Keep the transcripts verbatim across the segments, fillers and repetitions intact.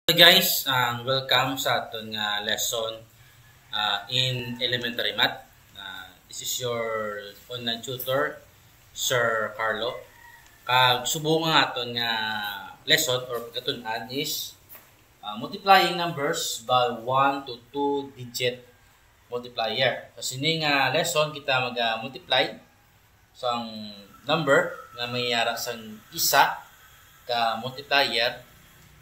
Guys, um, welcome sa aton nga lesson, uh, in elementary math. Uh, this is your online tutor, Sir Carlo. Kag subong ang aton nga lesson or pagkatun-an is, uh, multiplying numbers by one to two digit multiplier. So, sini nga lesson kita mag-multiply sang number nga may ara sang isa ka multiplier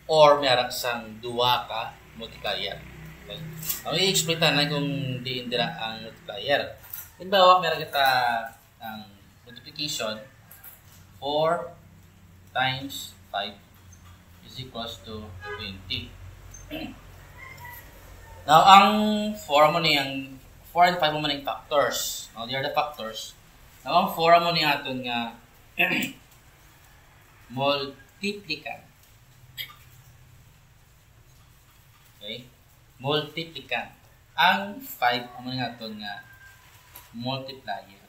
or may ara sang duha ka multiplier. Okay? Ang i-explain tanan kung diin dira ang multiplier. Halimbawa, may ara kita ang multiplication, four times five is equals to twenty. Now, ang four mo ni ang four and five mo ni factors. Now, they are the factors. Now, ang four mo ni aton nga multiplicand. Okay? Multiplicand. Ang five mo ni aton nga multiplier.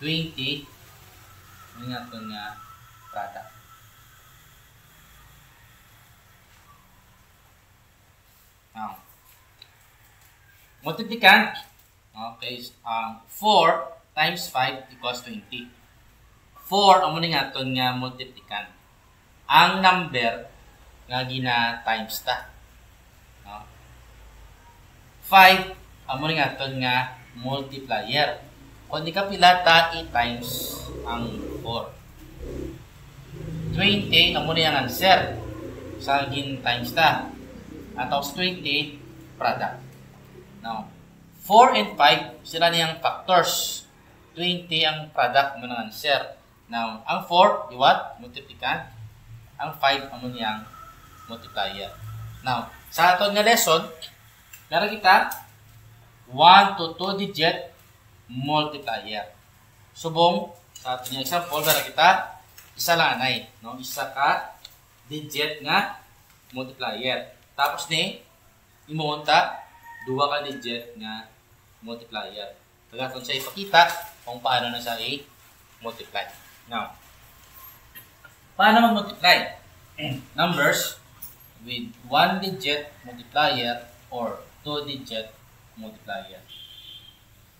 Twenty, ang aton nga product. Now, multiplicand, okay, is, um, four times five equals twenty. Four, amo ni nga aton nga multiplicand. Ang number nga gina-times ta. No? Five, amo ni nga aton nga multiplier. Kung di ka pila ta i-times ang four. Twenty, amo ni ang answer sa gin-times ta. Ang twenty, product. No? Four and five, sila ni ang factors. Twenty ang product mo ng answer. Now, ang four, liwat, multiplicand. Ang five, amo niyang multiplier. Now, sa aton nga lesson, meron kita one to two digit multiplier. Subong, sa aton nga example, meron kita isa lang anay, no? Isa ka digit nga multiplier. Tapos ni, imo unta, duha ka digit nga multiplier. Kag aton siya ipakita kung paano na siya i-multiply. Now, paano mag-multiply? Numbers with one digit multiplier or two digit multiplier.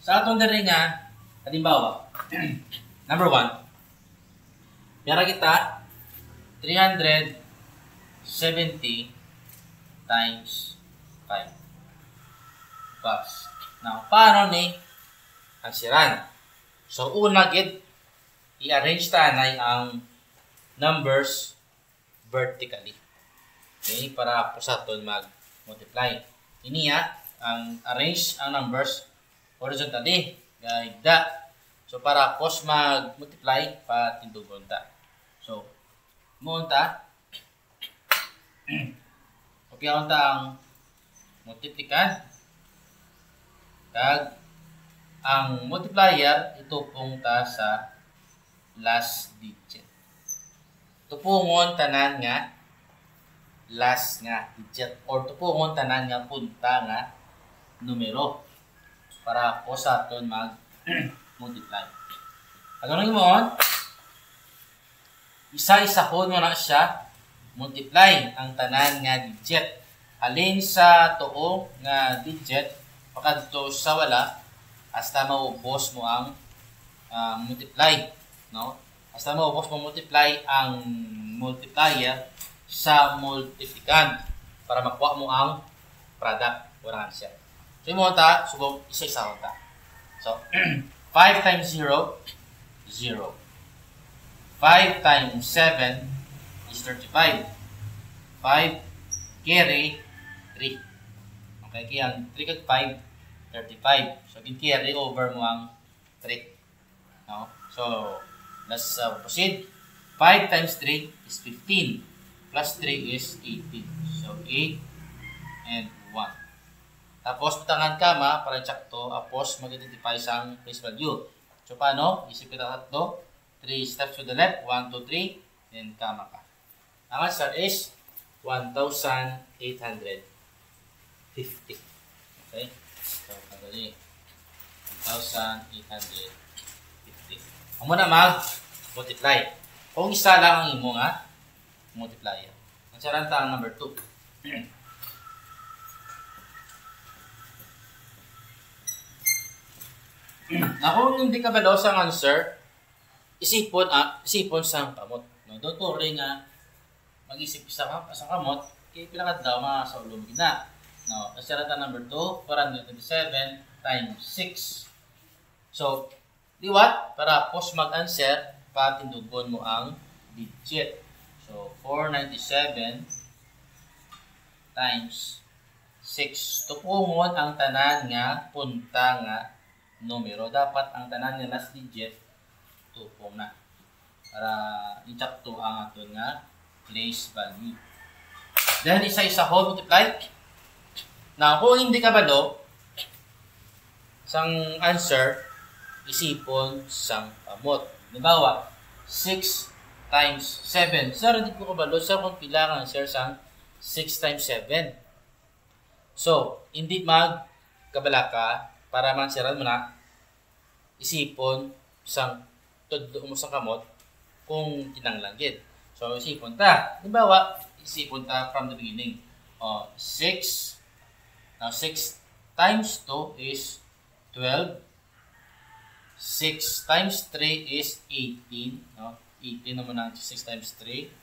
Sa aton diri nga halimbawa, number one, may ara kita three hundred seventy times five. Plus. Now, paano ni answeran? So, una gid, i-arrange ta anay ang numbers vertically. Okay, para po sa aton mag-multiply. Ini ya, ang arrange ang numbers horizontally. Gayda. So, para pos mag-multiply, patindugon ta. So, mo ta, kopyaon ta ang multiplicand. Kag ang multiplier, itupong ta sa last digit. Tupungon tanan nga last nga digit or tupungon tanan nga punta nga numero para po sa aton mag-multiply. Ang anong himuon? Isa-isahon mo na siya, multiply ang tanan nga digit. Halin sa tuo nga digit pakadto sa wala hasta maubos mo ang, ah, multiply, no? Hasta maubos mo multiply ang multiplier sa multiplicand para makuha mo ang product or ang answer. So, imo ta, subong isa-isahon ta. So, five times zero, zero. Five times seven is thirty-five. Five carry three. Okay, kaya ang three kag five, thirty-five. So, gin-carry over mo ang three. No? So, let's, uh, proceed. Five times three is fifteen. Plus three is eighteen. So, eight and one. Tapos, butangan kama para eksakto, tapos mag-identify sang place value. So, paano? Isip kita tatlo. Three steps to the left. One, two, three. Then, kama ka. Ang answer is one thousand eight hundred fifty. Okay? So, madali. One thousand eight hundred fifty. Amo na mag-multiply. Kung isa lang ang imo nga multiplier. Answeran ta ang number two. Na kung hindi kabalo sa answer, isipon, ah, isipon sang kamot. No? Don't worry nga mag-isip sa, sa kamot, kay pila ka adlaw, mga sa ulo mo gina. No, answeran ta number two, four hundred twenty-seven times six. So, liwat, para pos mag-answer, patindugon mo ang digit. So, four ninety-seven times six. Tupongon ang tanan nga punta nga numero. Dapat ang tanan nga last digit, tupong na. Para insakto ang aton nga place value. Then, isa-isa ko multiply. Now, kung hindi kabalo sang answer, isipon sang kamot. Halimbawa, six times seven. Sir, hindi ko kabalo, sir, kung pila ang answer sang six times seven. So, hindi magkabalaka para mansiran mo na isipon sang tudlo mo sang kamot kung kinahanglan gid. So, isipon ta. Halimbawa, isipon ta from the beginning. Oh, six. Now, six times two is twelve. Six times three is eighteen. No? Eighteen naman ang six times three.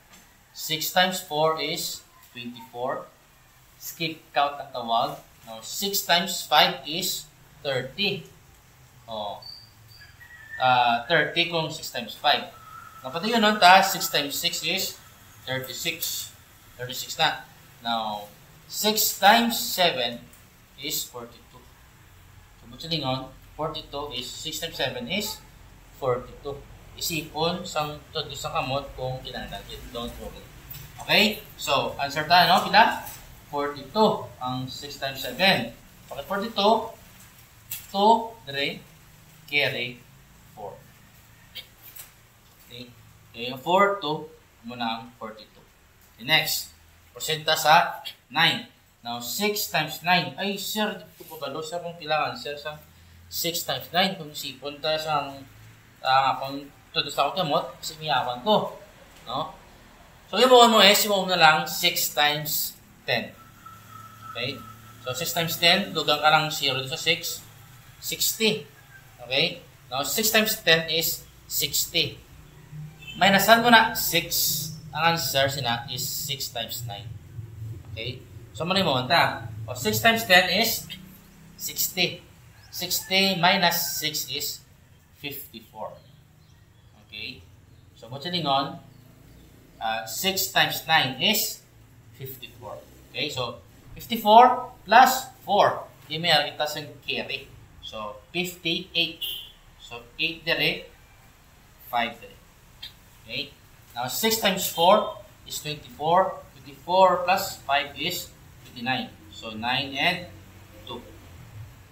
Six times four is twenty-four. Skip count ang tawag. Now, six times five is thirty. Oh. Ah, thirty kung six times five. Napatuyo nun ta, six times six is thirty-six. Thirty-six na. Now, six times seven is forty-two. So, mo silingon, forty-two is, six times seven is forty-two. Isipon sang tudlo sang kamot kung kinahanglan. Don't worry. Okay? So, answer tayo, no? Pila? Forty-two ang six times seven. Bakit forty-two? Two, dire, carry, four. Okay? Kaya yung four, two, mo na ang forty-two. Okay, next. Porsyento sa nine. Now, six times nine. Ay, sir, di ko kabalo, sir, kung kailangan, sir, sa six times nine. Kung isipon ta sa, ah, kung tudos ako kamot, kasi miyawan ko. No? So, yung mo, mo eh, simuha na lang six times ten. Okay? So, six times ten, dugang ka lang zero sa six, sixty. Okay? Now, six times ten is sixty. Minusan mo na six. Ang answer sina is six times nine. Okay? So, mali mo ta. O, six times ten is sixty. Sixty minus six is fifty-four. Okay? So, mo silingon, ah, six times nine is fifty-four. Okay? So, fifty-four plus four. Di may kita sa carry. So, fifty-eight. So, eight dire, five dire. Okay? Now, six times four is twenty-four. Twenty-four plus five is twenty-nine. So, nine and two.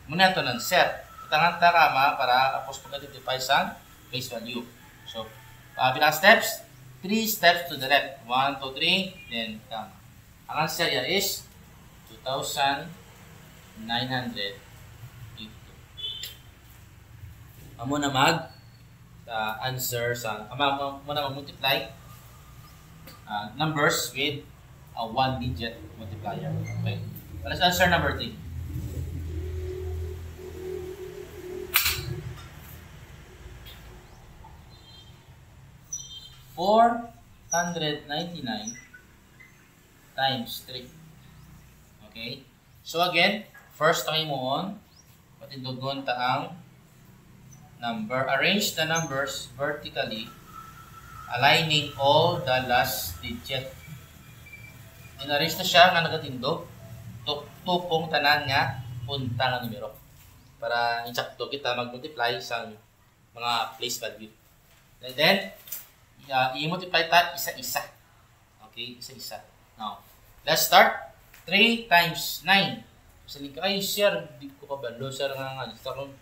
Muna ito ng set. Butangan ta, kama, para apos pag-identify sa base value. So, uh, bilang steps, three steps to the left. One, two, three, then kama. Ang answer niya is two thousand nine hundred eighty-two. Amo na mag, uh, answer sa, amo, amo, amo na mag-multiply, uh, numbers with a one-digit multiplier. Okay. Let's answer number three. Four hundred ninety-nine times three. Okay? So again, first ang himuon, patindugon ta ang number. Arrange the numbers vertically, aligning all the last digit. In-arrange na siya nga nagatindog, tuk-, tupong tanan nga punta nga numero. Para insakto kita mag-multiply sa mga place value. And then, i-, i-multiply ta isa-isa. Okay, isa-isa. Now, let's start. Three times nine. Saling ka, "Ay, sir, di ko kabalo, sir, nga, nga, sa kung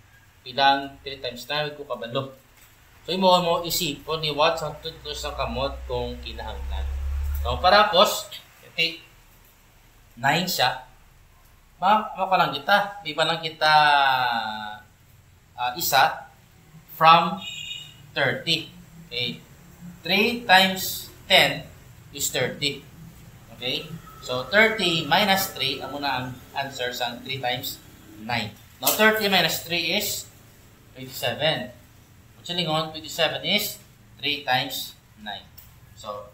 ilang three times nine, di ko kabalo." So, imo mo isipon ni what sa tudlo sa kamot kung kinahanglan. Now, para pos, okay, nine siya. Ma, ma pa lang kita. Di ba lang kita, ah, isa from thirty. Okay. three times ten is thirty. Okay? So, thirty minus three, amo na ang answer sa three times nine. Now, thirty minus three is twenty-seven. Ang silingon, twenty-seven is three times nine. So,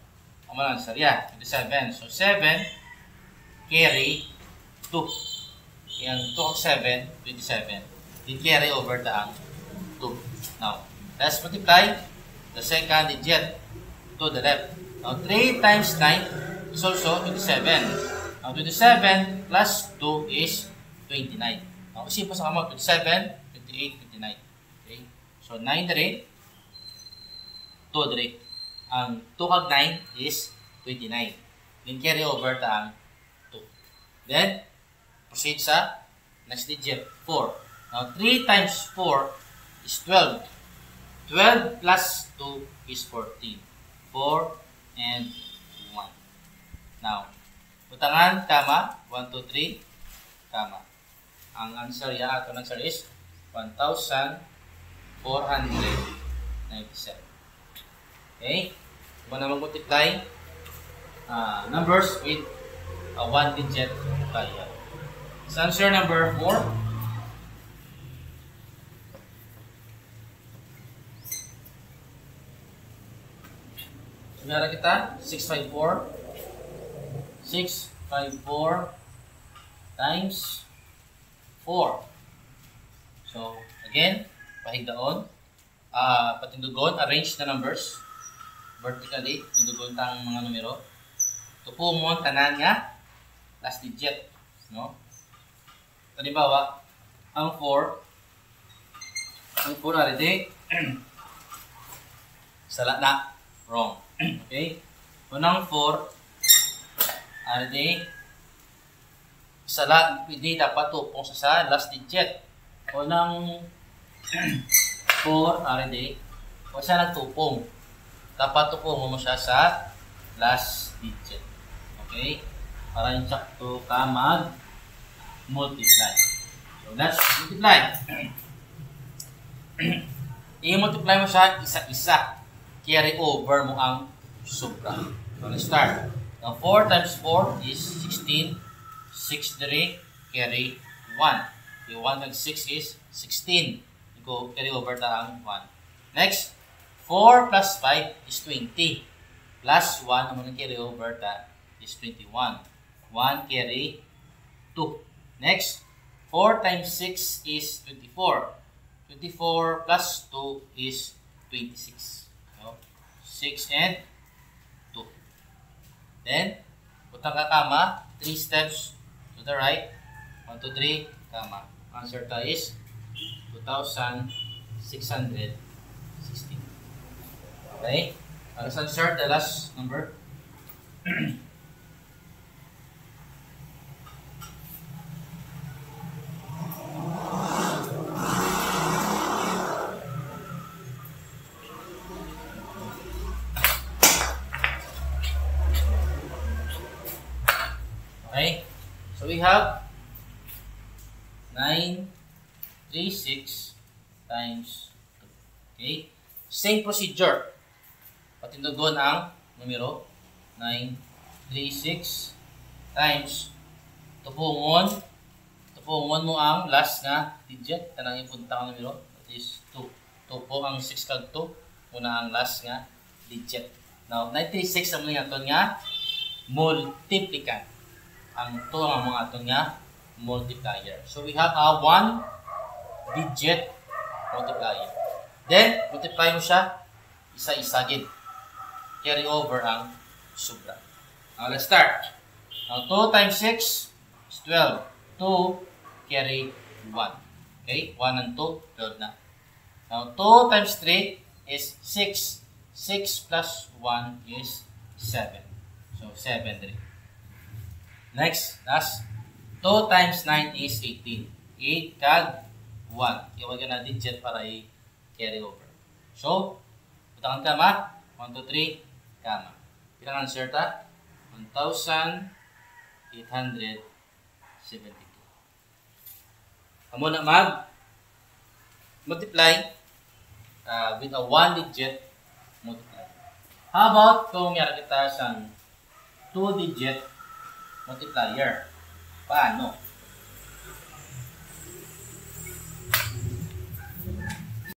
amo na ang answer, yeah, twenty-seven. So, seven carry two. Ang two kag seven, twenty-seven. Then carry over ta ang two. Now, let's multiply the second digit to the left. Now, three times nine is also twenty-seven. Now, twenty-seven plus two is twenty-nine. Now, isip mo sa kamot, twenty-seven, twenty-eight, twenty-nine. Okay? So, nine diri, two diri. Ang two kag nine is twenty-nine. Then carry over ta ang two. Then, proceed sa next digit, four. Now, three times four is twelve. Twelve plus two is fourteen. Four and one. Now, butangan, comma, one, two, three, comma. Ang answer, ya, ato answer is one thousand four hundred ninety-seven. Okay? Kung na mag-multiply, ah, numbers with a one digit multiplier. Sa answer number four, meron kita six five four. Six five four times four. So, again, pahigdaon. Ah, patindugon, arrange the numbers. Vertically, tindugon ta ang mga numero. Tupongon tanan nga last digit, no? Halimbawa, ang four, ang four ari di, sala na, wrong. Okay? Kung ang four ari di, sala, hindi dapat tupong sa, sa last digit. Kung ang four ari di, kung siya nagtupong, dapat tupong mo siya sa last digit. Okay? Para yung sakto ka mag-multiply. So, let's multiply. I-multiply mo siya isa-isa. Carry over mo ang sobra. So, let's start. Now, four times four is sixteen. Six diri, carry one. Yung one times six is sixteen. Go, carry over ta ang one. Next, four plus five is twenty. Plus one, ang mga carry over ta is twenty-one. One carry two. Next, four times six is twenty-four. Twenty-four plus two is twenty-six. No? Six and two. Then, butang ka comma, three steps to the right. One, two, three, comma. Answer ta is two thousand six hundred sixteen. Okay? Para sa answer, the last number. Okay? So we have nine three six times two. Okay? Same procedure. Patindugon ang numero, nine three six times, tupongon, tupongon mo ang last nga digit, kanang ipunta ang numero, that is two. Tupong ang six kag two, muna ang last nga digit. Now, nine three six ang mga aton nga multiplicand. Ang two ang mga aton nga multiplier. So, we have a one digit multiplier. Then, multiply mo siya, isa-isa gid. Carry over ang sobra. Now, let's start. Now, two times six is twelve. Two, carry one. Okay? One and two, twelve na. Now, two times three is six. Six plus one is seven. So, seven diri. Next, last, two times nine is eighteen. Eight kag one. Iwag na digit para i-carry over. So, butangan comma, one, two, three, comma. Pila ang answer ta? One thousand eight hundred seventy-two. Amo na mag multiply, ah, with a one digit multiply. How about kung may-ara kita sang two-digit multiplier? Paano?